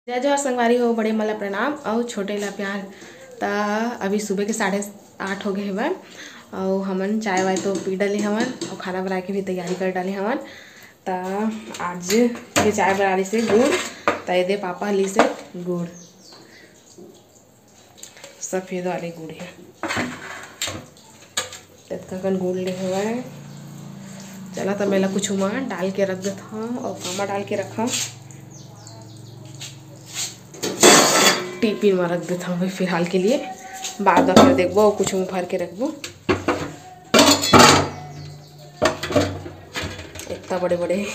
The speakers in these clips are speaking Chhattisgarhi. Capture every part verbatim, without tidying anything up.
जय जोहार संगवारी हो, बड़े मन ला प्रणाम अउ छोटे ला प्यार। त अभी सुबह के साढ़े आठ हो गए हवय अउ हमन चाय वाय तो पी डले हवन अउ खाना बनाए के भी तैयारी कर डाले हवन। त आज के चाय बना रही से गुड़, त एदे पापा ली से गुड़, सफेद वाले गुड़ हे। ततका कन गुड़ ले हवय। चला, त मैं ला कुछ मा डाल के रख देथव अउ कामा डाल के रखव। टिफिन मा रख देथव अभी फिलहाल के लिए, बाद में फिर देखबो अउ कुछ मा भर के रखबो। इतना बड़े बड़े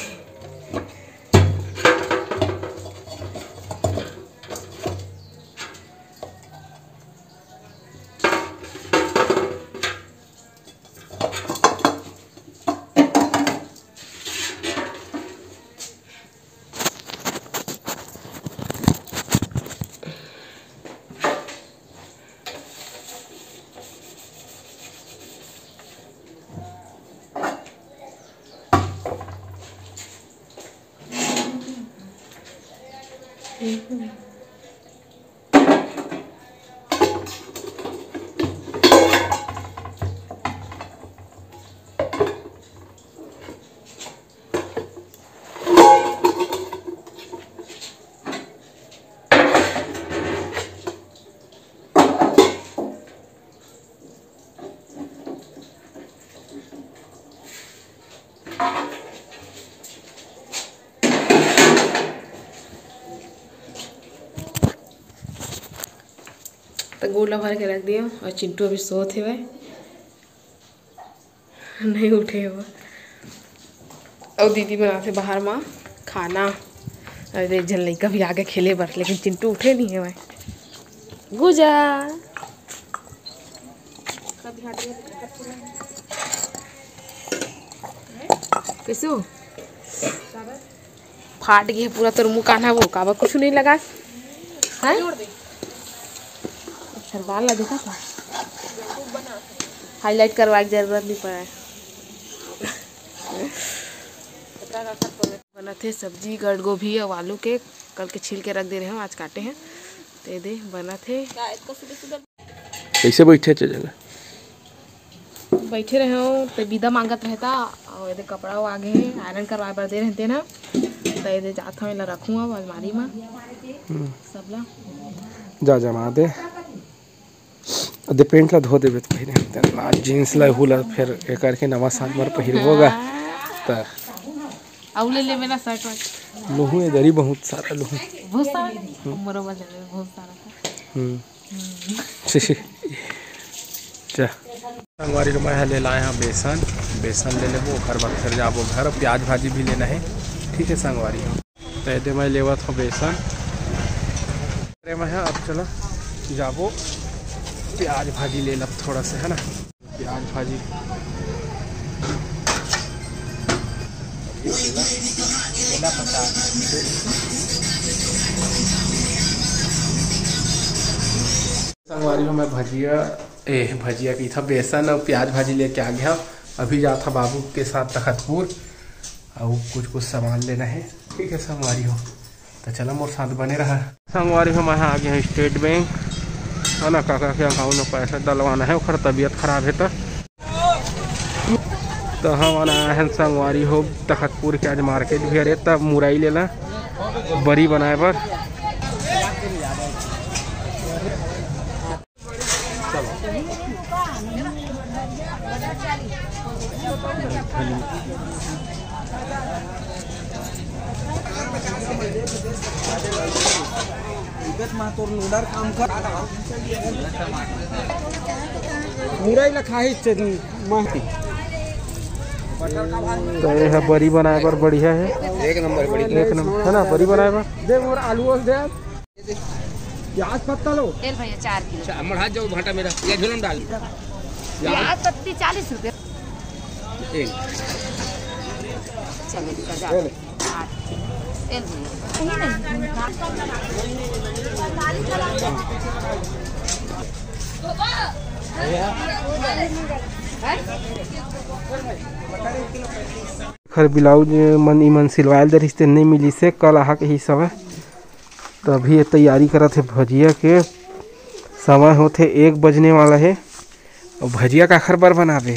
त गुड़ ला भर के रख दियो अउ चिंटू अभी सोत हेवय। नहीं उठे हे वो। अउ दीदी बनाथे बाहर मा खाना। अरे, एक झन लइका भी आगे खेले बर, लेकिन चिंटू उठे नहीं हे भाई। गुजा। कैसे हो? फाट गए पूरा तोर मुंह कान्हा वो, काबर कुछ नहीं लगा? हैं? अच्छा, बाल ला देखा था? हाईलाइट करवाए के जरूरत नहीं पड़ा है। बनत हे सब्जी, गड़ गोभी अउ आलू के, कल के छील के रख दे रहे हो, आज काटे हैं। ते दे बनत हे। कैसे बैठे थे जगह? बैठे रहे हो, ते बिदा मांगत रहता, अउ एदे कपड़ा वो आगे हे, आयरन करवाए बर दे रहते ना, त एदे जात हव, एला रखूँ अब अलमारी मा। हम्म। सबला। जा जमा दे। अदे पेंट ला धो देबे त पहिरे हन। आज जींस ला, एहू ला फेर ए करके नवा साल बर पहिरबो गा। त अउ ले लेबे ना शर्ट वर्ट। लुहूँ ए दरी बहुत सारा लुहूँ। बहुत सारा? हम्म। मोरो बर ले लेबे बहुत सारा था। हम्म। हम्म। जा। संगवारी हो, मैं ह ले लाए हव बेसन, बेसन ले लेबो, ओकर बाद फिर जाबो घर। प्याज भाजी भी लेना हे, ठीक हे संगवारी हो। त एदे मैं लेवत हव बेसन। अरे मैं ह अब चला जाबो, प्याज भाजी ले लब थोड़ा से, है ना, प्याज भाजी। संगवारी हो, मैं भजिया, ए, भजिया की था, बेसन अउ प्याज भाजी लेके आ गया। अभी जात हव बाबू के साथ तखतपुर, अउ कुछ कुछ सामान लेना हे। ठीक हे संगवारी हो, त चला मोर साथ बने रहा। संगवारी हो, मैं आ गया स्टेट बैंक, है ना, काका के अकाउंट में पैसा डलवाना हे, ओकर तबीयत खराब हे त। त हमन आए हन संगवारी हो तखतपुर के आज मार्केट भी, अरे तब मुरई लेला बरी बनाए बर। मुरई ला खाही चटनी महती। त ये ह बरी बनाए बर बढ़िया हे। एक नंबर बरी। एक नंबर, है ना, बरी बनाए बर। दे मोर आलू दे। प्याज पत्ता लो। तेल भैया, चार किलो। अच्छा, मढ़ा जाओ भाटा मेरा, या झोलम डाल। प्याज पत्ती चालीस रुपये। एक। चलो, इधर जाओ। तेल। आठ। तेल भैया। यही नहीं। खर ब्लाउज मन इमन सिलवायल दे रिहिस ते नइ मिलिस हे, कल आहा कहिस हवय। तभी ये तैयारी करत हे भजिया के। समय होथे एक बजने वाला हे। अउ भजिया काखर बर बनाबे?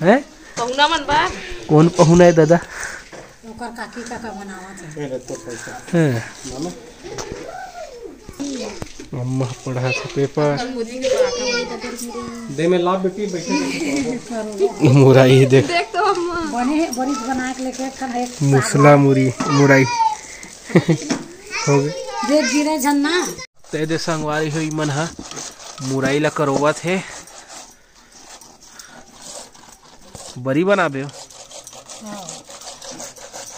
हैं? पहुना मन बर। कौन पहुना है दादा? ओकर काकी काका बनावत हे। हैं। अम्मा पढ़ाथे पेपर। दे में ला बेटी, बैठे बैठे। मुरई देख। देख तो अम्मा। बने हे, बड़ी बना के लेके एक ठन एक मुसला मुरी, मुरई। हो गे। देख गिरे झन ना। ते दे संगवारी हो, इमन ह मुरई ला करोवत हे। बरी बनाबे? हाँ।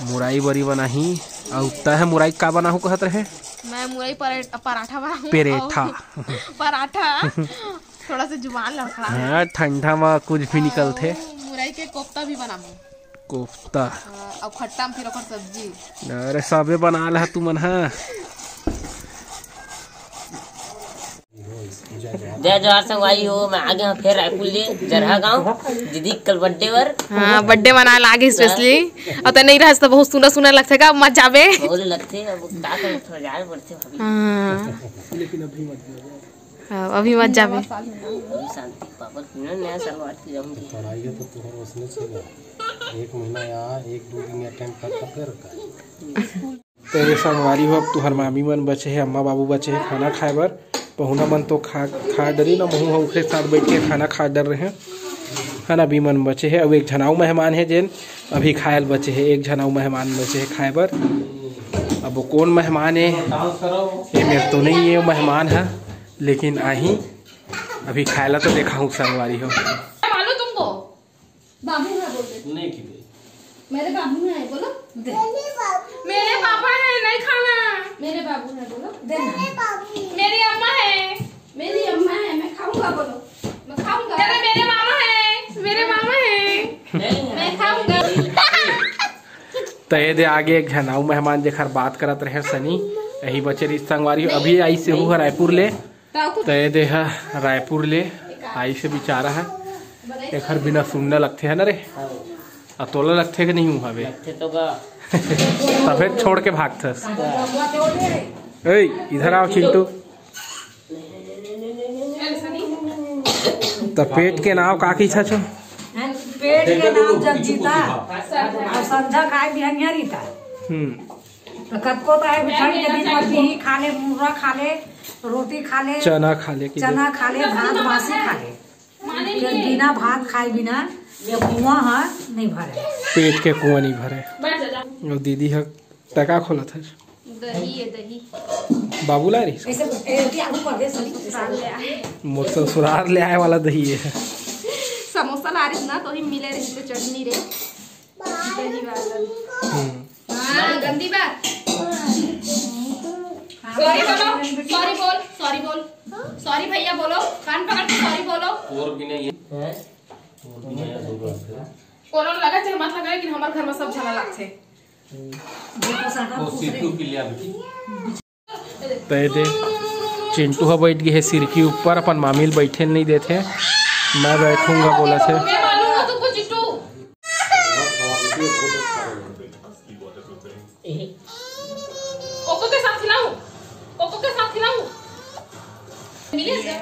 मुरई बरी बनाही। अउ तैं ह मुरई का बनाहू कहत रहे? मैं मुरई परे-, पराठा बनाहूँ। पेरेठा। अउ पराठा। थोड़ा सा जुबान लड़खड़ा। हाँ, ठंडा में कुछ भी निकलथे। अउ मुरई के कोफ्ता भी बनाहूँ। कोफ्ता। हाँ, अउ खट्टा में फिर ओकर सब्जी। अरे, सबे बना लहा तुमन ह। जय जोहार संगवारी हो, मैं आ गया हूँ फिर रायपुर ले, जरहा गाँव, दीदी कल बर्थडे बर। हाँ, बर्थडे मनाए ला आगे स्पेशली। अउ त नहीं रहस त बहुत सुना सुना लगथे का, मत जाबे। बहुत लगथे, अब का करे, थोड़ा जाए पड़थे भाभी। हाँ। हाँ, अभी मत जाबे। अभी शांति पापा की ना नया सलवार की जाऊंगी। पढ़ाई है तो तुम्हारा उसने से एक महीना यहाँ, एक दो दिन अटेंड करता फिर का। तो ये संगवारी हो, अब तुहर मामी मन बचे हे, अम्मा बाबू बचे हे खाना खाए बर। पहुना मन तो खा, खा डरी ना, महू ह ओखरे साथ बैठ के खाना खा डर रहे हैं, है ना। अभी मन बचे हे, अब एक झन अउ मेहमान हे जेन अभी खायल बचे हे, एक झन अउ मेहमान बचे हे खाए बर। अब वो कौन मेहमान हे, ये मेरे तो नहीं है मेहमान है, लेकिन आही अभी खाए ला तो देखा हूँ संगवारी हो। मालूम तुमको? बाबू है बोल दे। नहीं की दे। मेरे बाबू है बोलो। दे। मेरे पापा है, नहीं खाना। मेरे बाबू है बोलो। दे ना। मेरी अम्मा है। मेरी अम्मा है, मैं खाऊंगा बोलो। मैं खाऊंगा। अरे मेरे मामा है, मेरे मामा है। मैं खाऊंगा। त ये दे आगे एक झन अउ मेहमान जेखर बात करत रहे सनी, यही बचे रहिस संगवारी, अभी आइस हे रायपुर ले। त ये दे ह रायपुर ले आइस हे बिचारा ह। एखर बिना सुन्ना लगथे है ना रे? अउ तोला लगथे कि नहीं हवे? लगथे तो का? तभे छोड़ के भागथस। ए, इधर आओ चिंटू। त पेट के नाव का कहिथस? पेट के नाव जगजीता। अउ संझा खाए बिहनिया रीता। हम्म। त कतको त हे, बिछड़ के दिन भर भी खा ले, मुर्रा खा ले, रोटी खा ले, चना खा ले, चना खा ले, भात बासी खा ले। बिना भात खाए बिना ये कुआं ह नहीं भरे। पेट के कुआं नहीं भरे। अउ दीदी ह टका खोलत हे। दही है, दही। बाबू ला रही? ऐसे, ए, कि आलू पड़ गए, सॉरी। मोर ससुराल ले आए वाला दही है। समोसा ला रही ना, तो ही मिले रही तो चटनी रे। दही वाला। हम्म। हाँ, गंदी बात। सॉरी बोलो, सॉरी बोल, सॉरी बोल। सॉरी भैया बोलो, कान पकड़ के सॉरी बोलो। और भी नहीं है। और भी नहीं है, दो बार। कोनो लगा चाहे मत लगा, लेकिन हमारे घर में सब झगड़ा लगते। वो सीटू के लिए अभी। तय दे, चिंटू ह बैठ गे हे सिरकी ऊपर, अपन मामी ल बैठे नहीं देथे। मैं बैठूंगा बोला थे। कोको के साथ खिलाऊं? कोको के साथ खिलाऊं? मिले से?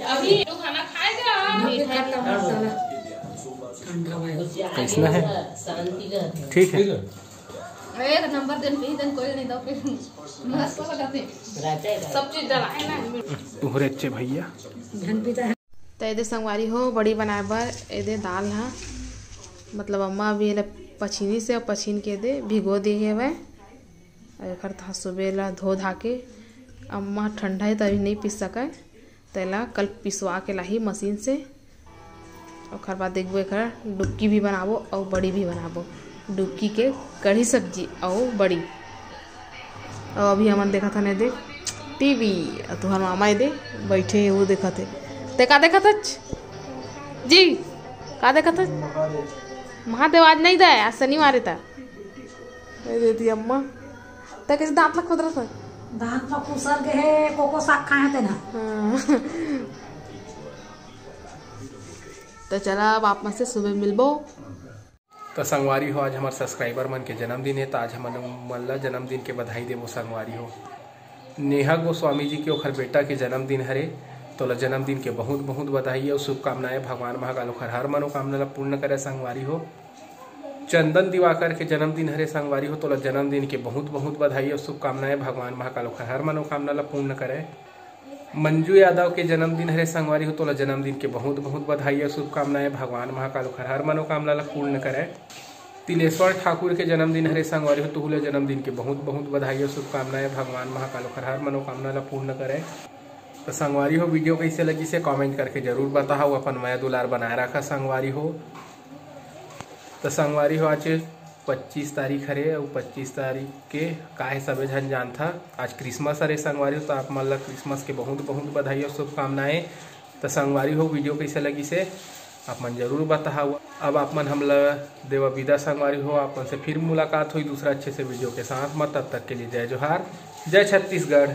अभी तो खाना खाएगा। कैसना है? ठीक है। एक नंबर दिन भी दिन कोई नहीं दो फिर मस्त लगा थे। सब चीज डलाए ना। तुहरे अच्छे भैया। त एदे संगवारी हो, बड़ी बनाए बर एदे दाल हा, मतलब अम्मा अभी एला पछीनी से, पछीन के एदे भिगो दे हवय। अउ एखर था सुबह ला धो धा के, अम्मा ठंडा हे त अभी नहीं पीस सकय, तेला कल पिसवा के लाही मशीन से। ओखर बाद देखबो, एखर डुबकी भी बनाबो अउ बड़ी भी बनाबो, डुबकी के कढ़ी सब्जी अउ बड़ी। अउ अभी हमन देखत हन एदे टीवी, अउ तुहर मामा एदे बैठे हे, वो देखत हे। ते का देखत हच जी? का देखत हच? महादेव आज नहीं दे, आज शनिवार हे ता। ए दीदी अम्मा, ते कैसे दांत ला खोदरत हे? दांत ला खुसर गे हे, कोको साग खाए हे तेना। हाँ। तो चला, अब आप मन से सुबह मिलबो। त संगवारी हो, आज हमर सब्सक्राइबर मन के जन्मदिन हे, त आज हमन मन ला जन्मदिन के बधाई देबो संगवारी हो। नेहा गोस्वामी जी के ओखर बेटा के जन्मदिन हरे, तोला जन्मदिन के बहुत बहुत बधाई अउ शुभकामनाएं। भगवान महाकाल ओखर हर मनोकामना ला पूर्ण करे संगवारी हो। चंदन दिवाकर के जन्मदिन हरे संगवारी हो, तोला जन्मदिन के बहुत बहुत बधाई अउ शुभकामनाएं। भगवान महाकाल ओखर हर मनोकामना ला पूर्ण करे। मंजू यादव के जन्मदिन हरे संगवारी हो, तोला जन्मदिन के बहुत बहुत बधाई अउ शुभकामनाएं। भगवान महाकाल ओखर हर मनोकामना ला पूर्ण करे। तिलेश्वर ठाकुर के जन्मदिन हरे संगवारी हो, तुहू ला जन्मदिन के बहुत बहुत बधाई अउ शुभकामनाएं। भगवान महाकाल ओखर हर मनोकामना ला पूर्ण करे। त संगवारी हो, वीडियो कइसे लगिस हे कमेंट करके जरूर बताहव। अपन मया दुलार बनाए रखा संगवारी हो। त संगवारी हो, आज पच्चीस तारीख हरे अउ पच्चीस तारीख के का हे सबे झन जानथा, आज क्रिसमस हरे संगवारी हो। त आप मन ला क्रिसमस के बहुत बहुत बधाई अउ शुभकामनाएं। त संगवारी हो, वीडियो कइसे लगिस हे आप मन जरूर बताहव। अब आप मन हमला देवा विदा संगवारी हो, आप मन से फिर मुलाकात होही दूसरा अच्छे से वीडियो के साथ म। तब तक के लिए जय जोहार, जय छत्तीसगढ़।